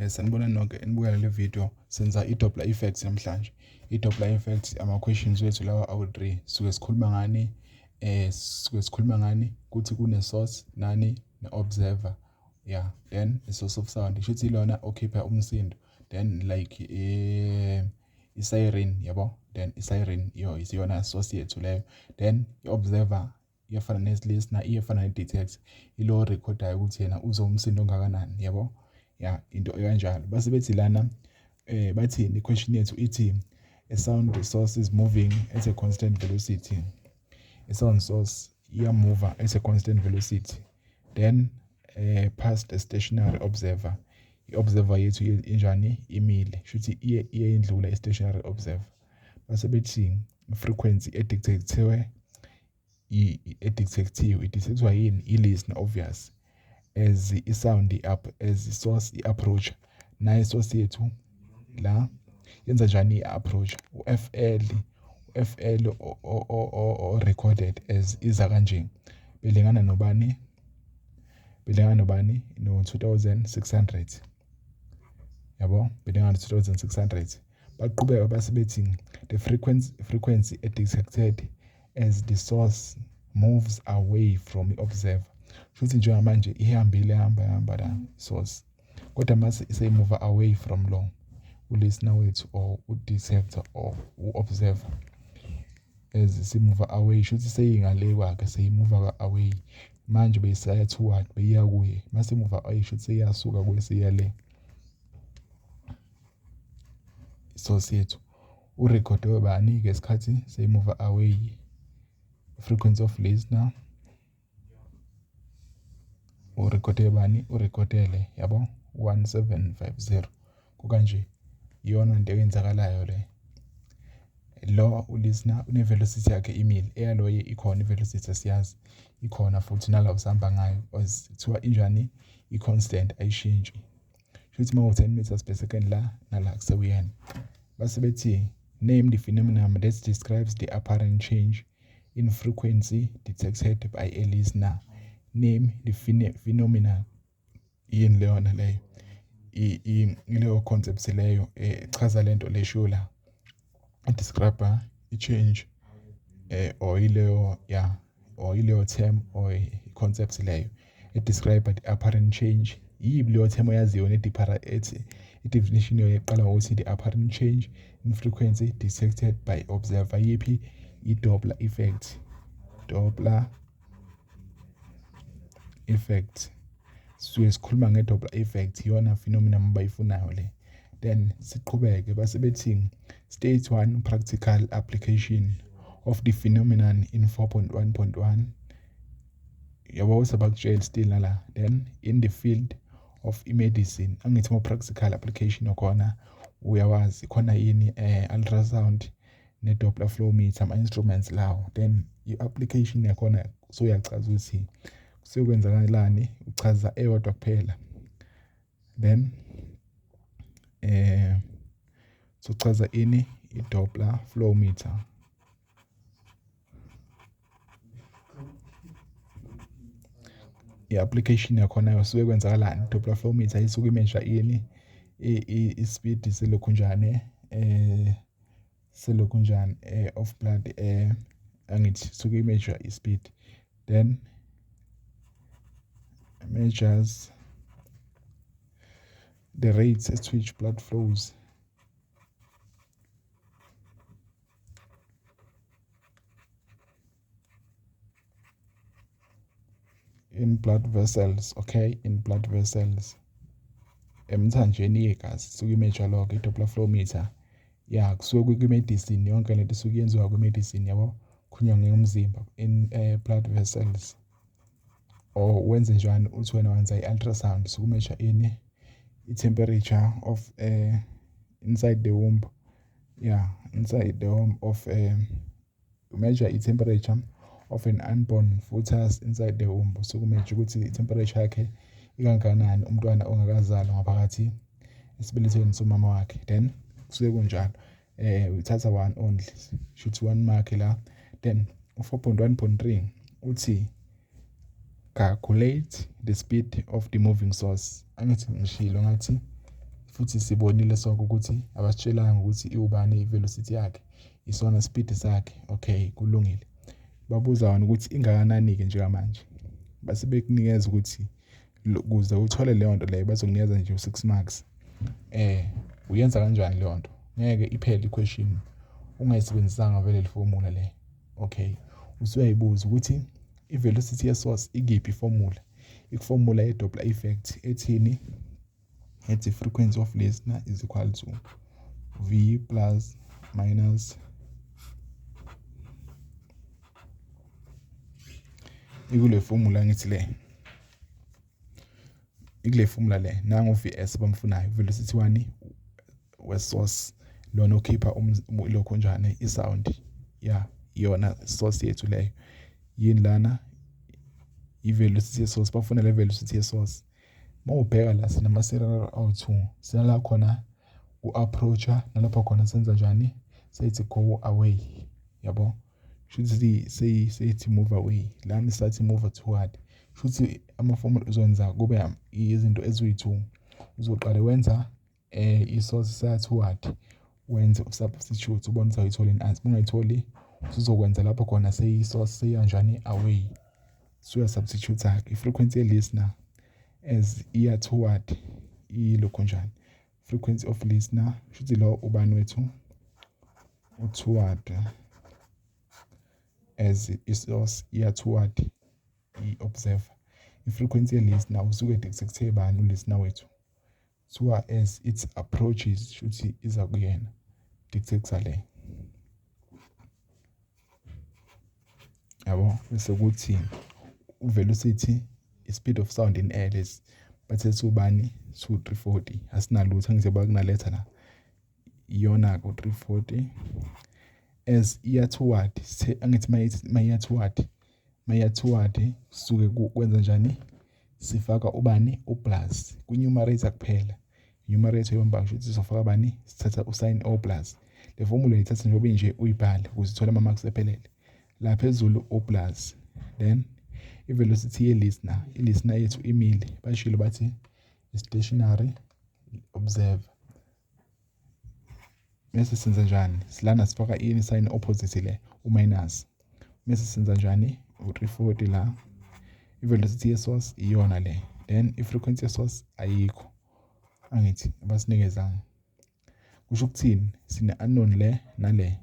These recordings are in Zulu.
Sanibonani nonke enibukela le video. Senza i-Doppler effect namhlanje. I-Doppler effect, ama-questions wethu lawa awu-3. Suke sikhuluma ngani? Suke sikhuluma ngani? Kuthi kune-source nani ne-observer. Yeah, then i-source of sound shuthi ilona okhipha umsindo. Then like i-siren, yabo? Then i-siren iyo isiyona source yethu leyo. Then i-observer iyafana ne-listener, iyafana ne-detect, ilo rekhodayo ukuthi yena uzwa umsindo ongakanani, yabo? Ya, into ekanjalo. Base bethi lana bathini? I-question yethu ithi a sound source is moving at a constant velocity. A sound source iyamuva at a constant velocity, then past a stationary observer. I-observer yethu injani? Imile, shuthi iye iyendlula i-stationary observer. Base bethi frequency edetectiwe, edetectiwe, idetectwa yini? I-listener, obvious, as i-sound up as i-source i-approach. Nayo i-source yethu la yenza njani i-approach? U-FL, u-FL o recorded as iza kanje, belingana nobani? Belingana nobani? No 2600, yabo, belingana no 2600. Baqhubeka base bethi the frequency detected as the source moves away from the observer. Futhi njengamanje ihambile, hamba hamba la source, kodwa mase iseyimove away from lo ulistener wethu or udetector or u-observer, as simuva away, shuthi seyingale kwakhe, seyimuva away manje, beyisaya toward, beyiya kuye, mase imuva away, shuthi seyiyasuka kuye, seyiya le source yethu. Urekhode bani ngesikhathi seyimuva away? Frequency of listener urekhode bani? Urekhodele, yabo, 1750 kukanje. Iyona into eyenzakalayo le. Lo ulistener une-velocity yakhe imile, eyaloye ikhona i-velocity, asiyazi, ikhona futhi nala usihamba ngayo kuthiwa injani? I-constant, ayishintshi. Shuthi uma u-10 meters per second la nala kusewuyena. Base bethi name the phenomenon that describes the apparent change in frequency detected by a listener. Name the phenomenon. Yini leyona leyo? Ileyo concept leyo echaza lento leshiwo la, describe i-change or ileyo, yeah, or ileyo term or i-concept leyo e-describe the apparent change. Yibi leyo term oyaziyo ethi i-definition yayo iqala ngokuthi the apparent change in frequency detected by observer. Yiphi? I-Doppler effect. Doppler effect, sisuke sikhuluma nge-Doppler effect, iyona phenomenon abayifunayo le. Then siqhubeke, base bethi state one practical application of the phenomenon in 4.1.1, yabo, sebakutshela still nala. Then in the field of medicine, angithi mo practical application okhona uyawazi khona yini? Ultrasound ne-Doppler flow meter, ama-instruments lawo. Then i-application yakhona soyachaza ukuthi kuseyokwenzakalani, uchaza eyodwa kuphela. Then sochaza ini? I-Doppler flow meter. I-application yakhona kusuke kwenzakalani? Doppler flow meter isuke imeasure ini? I-speed selokhu njani, selokhu njani of blood, angithi suke imeasure i-speed. Then measures the rates at which blood flows in blood vessels, okay, in blood vessels, emthanjeni yegazi. Suke imeasure lokho i-Doppler flow meter. Ya, kusuke kwi-medicine, yonke lento isuke yenziwa kwi-medicine, yabo, khulunywa ngomzimba, in blood vessels. Or wenze njani? Uthi wena wenza i-ultrasound, sukumeasure ini? I-temperature of inside the womb, yeah, inside the womb of measure i-temperature of an unborn fetus inside the womb. Sukumeasure ukuthi i-temperature yakhe ikangakanani, umntwana ongakazalwa ngaphakathi esibelethweni somama wakhe. Then kusuke kunjalo, uthatha one only, shoot one mark la. Then u-4.1.3 uthi calculate the speed of the moving source. Angithi ngishilo ngathi Futhi sibonile sonke ukuthi abasitshelanga ukuthi iwubani i-velocity yakhe, isona speed sakhe. Okay, kulungile. Babuza wona ukuthi ingakanani-ke njengamanje. Base bekunikeza ukuthi ukuze uthole leyo nto leyo bazokunikeza nje u-6 marks. Uyenza kanjani leyo nto? Ngeke iphele i-question ungayisebenzisanga vele le formula le. Okay, usuyayibuza ukuthi i-velocity ye-source ikiphi i-formula? Iku-formula ye-Doppler effect ethini? Ethi frequency of listener is equal to V plus minus ikule formula ngithi le ikule formula le nangu VS abamfunayo velocity 1 we-source lona okhipha lokho njani i-sound ya iyona source yethu leyo. Yini lana? I-velocity ye-source, bafuna le velocity ye-source. Uma ubheka la sinama-serial awu-2, sinala khona ku-approach-a nalapho khona senza njani, sethi go away, yabo. Shuthi seyithi move away, lana sathi move toward. Shuthi ama-formula uzokwenza kube izinto eziyi-2. Uzoqale wenza i-source saya toward, wenze u-substitute ubone ukuthi awuyitholi yini i-answer. Uma ungayitholi usuzokwenza lapho khona seyi-source seyiya njani away. Suya-substitute-ke i-frequency ye-listener as iya toward ilokho njani. Frequency of listener shuthi lo ubani wethu u-toward as i-source iya toward i-observer. I-frequency ye-listener usuke detect-e bani u-listener wethu? Kuthiwa as it approaches shuthi iza kuyena, detect-a le. Yabo, bese kuthi velocity i-speed of sound in air lesi bathethe ubani 2340 asinalutho angithi bakunaletha la iyona-ke u-340 as iya toward angithi mayiya toward mayiya toward suke kwenza njani sifaka ubani u-plus kwi-numerator kuphela numerator yomba kusho ukuthi sizofaka bani sithatha u-sign o plus le formula uyithatha njengoba inje uyibhale ukuze uthole ama-marks ephelele la phezulu o plus then i-velocity ye-listener i-listener yethu imile bashilo bathi stationary observer bese senza njani silana sifaka ini sign opposite le u-minus bese senza njani u-340 la i-velocity ye-source iyona le then i-frequency ye-source ayikho angithi abasinikezanga kusho ukuthini sine unknown le nale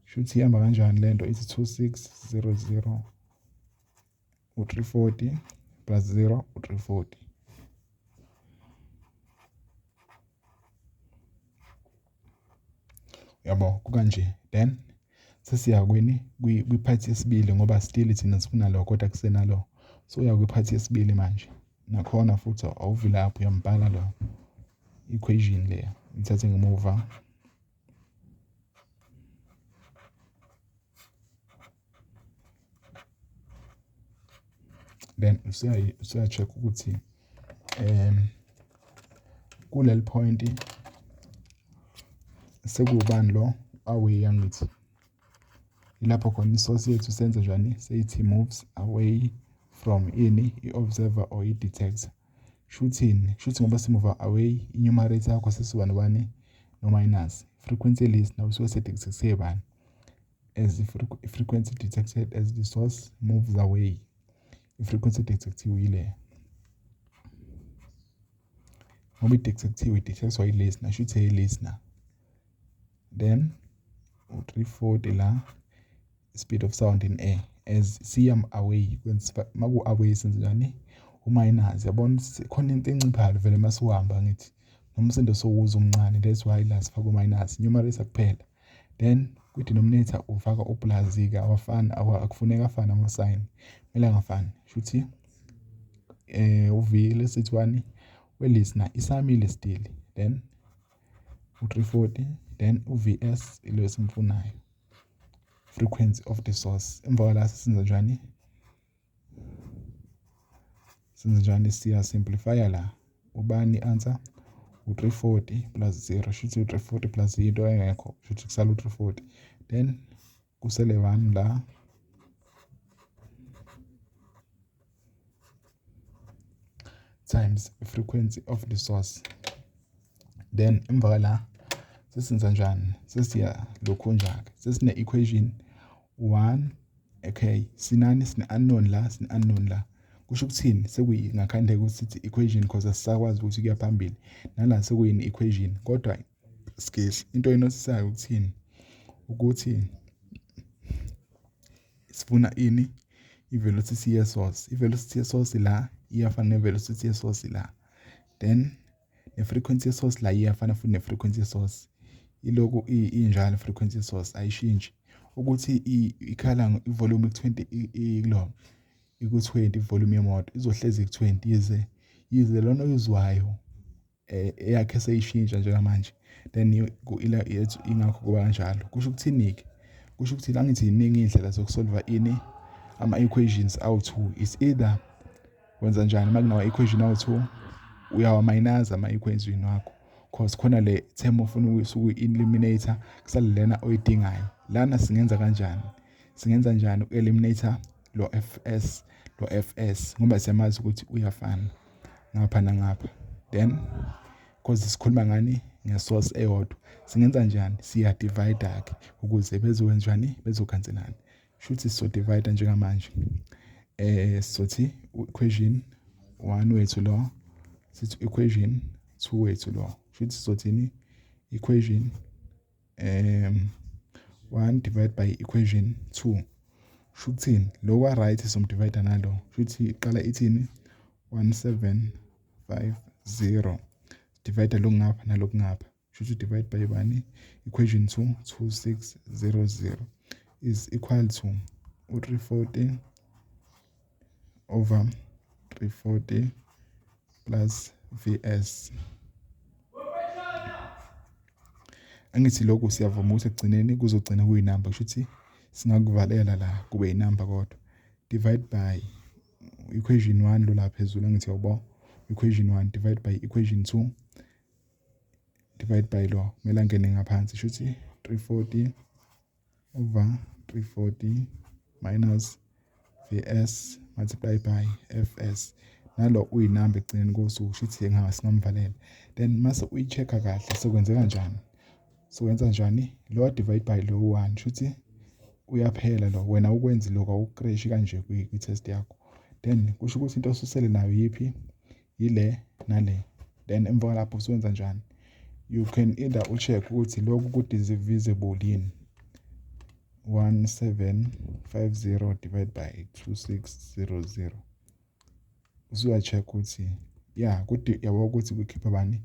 shuthi ihamba kanjani lento ithi 2600 u-340 plus 0 u-340 yabo kukanje then sesiya kwini kwi-part yesibili ngoba still thina sifuna lo kodwa kusenalo so uya kwi-part yesibili manje nakhona futhi awuvilaphi uyambhala lo equation le ithathe ngemuva then usuya-check ukuthi kuleli point sekuwubani lo away angithi ilapho khona i-source yethu senze njani seyithi moves away from ini i-observer or i-detector shuthini shuthi ngoba simuva away i-numerator yakho sesiba nobani no-minus frequency list nawo suke sedetecte bani as the frequency detected as the source moves away i-frequency detectiwe yile ngoba i-detectiwe i-detectwa i-listener shuthi i-listener then u-340 la speed of sound in air as siyam away maku away senze njani u-minus yabona khona into enciphayo vele masuhamba ngithi nomsindo sowuza umncane that's why la sifaka u-minus numerator kuphela then kwi-denominator ufaka u-plus-ke awafani akufuneka afane ama-sign kumele angafani shuthi u-v lesithi 1 we-listener isamile still then u-340 then u-vs ilo esimfunayo frequency of the source emva kwala senza njani senza njani siya simplify la ubani answer u-340 plus 0 shuthi u-340 plus into engekho shuthi kusala u-340 then kusele 1 la times frequency of the source. Then emva kwala sesenza njani? Sesiya lokhunja-ke, sesine-equation 1. Okay, sinani? Sine-unknown la, sine-unknown la. Kusho ukuthini? Sekuyingakhandeka ukuthi sithi equation, because asisakwazi ukuthi kuya phambili nala sekuyini equation. Kodwa skills, into oyinothisayo ukuthini? Ukuthi sifuna ini? I-velocity ye-source. I-velocity ye-source la iyafana ne-velocity ye-source la, then ne-frequency ye-source la iyafana futhi ne-frequency ye-source. Iloku injalo, frequency ye-source ayishintshi. Ukuthi ikhala i-volume ku-20, ikulo iku-20, i-volume yemoto izohlezi ku-20, yize lona oyizwayo eyakhe seyishintsha njengamanje. Then ila yethu ingakho kuba kanjalo. Kusho ukuthini-ke? Kusho ukuthi la ngithi iningi iy'ndlela zokusolva ini, ama-equations awu-2. Is either wenza njani uma kunawa-equation awu-2? Uyawamayinaza ama-equation wakho, cause khona le term ofuna ukuyi-eliminate, kusale lena oyidingayo. Lana singenza kanjani? Singenza njani uku-eliminate lo fs, lo fs, ngoba siyamazi ukuthi uyafana ngapha nangapha? Then cause sikhuluma ngani? Nge-source eyodwa. Singenza njani? Siya-divide-ke ukuze bezokwenza njani? Bezokhanselana. Shuthi sizo-divide njengamanje, sizothi equation 1 wethu lo, sithi equation 2 wethu lo. Shuthi sizothini? Equation 1 divide by equation 2. Sho ukuthini? Lo kwa right sizomdivide nalo. Shuthi iqala ithini? 1750 divide lo ngapha naloku ngapha. Shuthi divide by bani? Equation 2, 2600 is equal to u-340 over 340 plus vs. Angithi lokhu siyavuma ukuthi ekugcineni kuzogcina kuyinamba? Kusho ukuthi singakuvalela la kube inamba, kodwa divide by equation 1 lo la phezulu. Angithi yabo, equation 1 divide by equation 2 divide by lo kumele angene ngaphansi. Shuthi 340 over 340 minus vs multiply by fs, nalo uyinamba ekugcineni kosuku. Shuthi singamvalela. Then mase uyi-check-a kahle, sekwenzeka njani? Sokwenza njani? Lo divide by lo 1, shuthi uyaphela lo. Wena ukwenzi lokho, awukreshi kanje kwi-test yakho. Then kusho ukuthi into osusele nayo yiphi? Yile nale. Then emva kwalapho usuwenza njani? You can either u-check ukuthi lokhu ku-divisible yini, 1750 divide by 2600. Usuya-check ukuthi ya kude, yabo, ukuthi kukhipha bani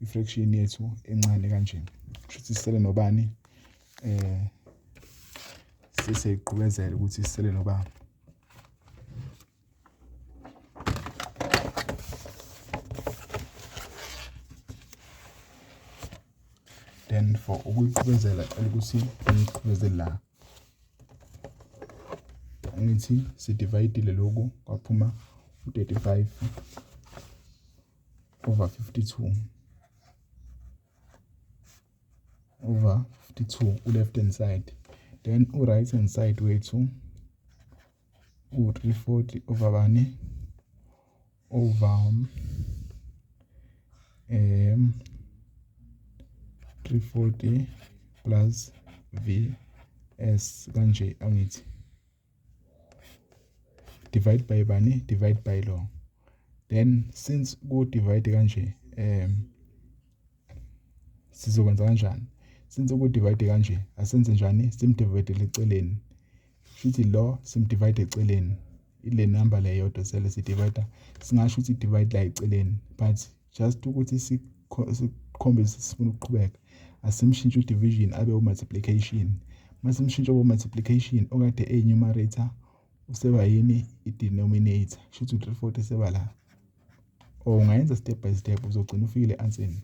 i-fraction yethu encane kanje. Kusho ukuthi sisele nobani? Sesiyayiqhubezela ukuthi sisele nobani. Then for ukuyiqhubezela, cela ukuthi ngiqhubezele la. Angithi sidivayidile lokhu, kwaphuma u-35 over 52 over 52 u-left hand side. Then u-right hand side wethu u-340 over bani? Over 340 plus vs kanje. Angithi divide by bani? Divide by lo. Then since ku divide kanje, sizokwenza kanjani? Since ku divide kanje, asenze njani? Simdivide eceleni. Futhi lo simdivide eceleni, ile number le yodwa sele sidivide. Singasho ukuthi divide la eceleni, but just ukuthi sikhombise sifuna ukuqhubeka, asimshintshe u-division abe u-multiplication. Masimshintsha ku-multiplication, okade eyi-numerator useba yini? I-denominator. Kusho ukuthi u-340 seba la. Or ungayenza step by step, uzogcina ufikile e-answeni.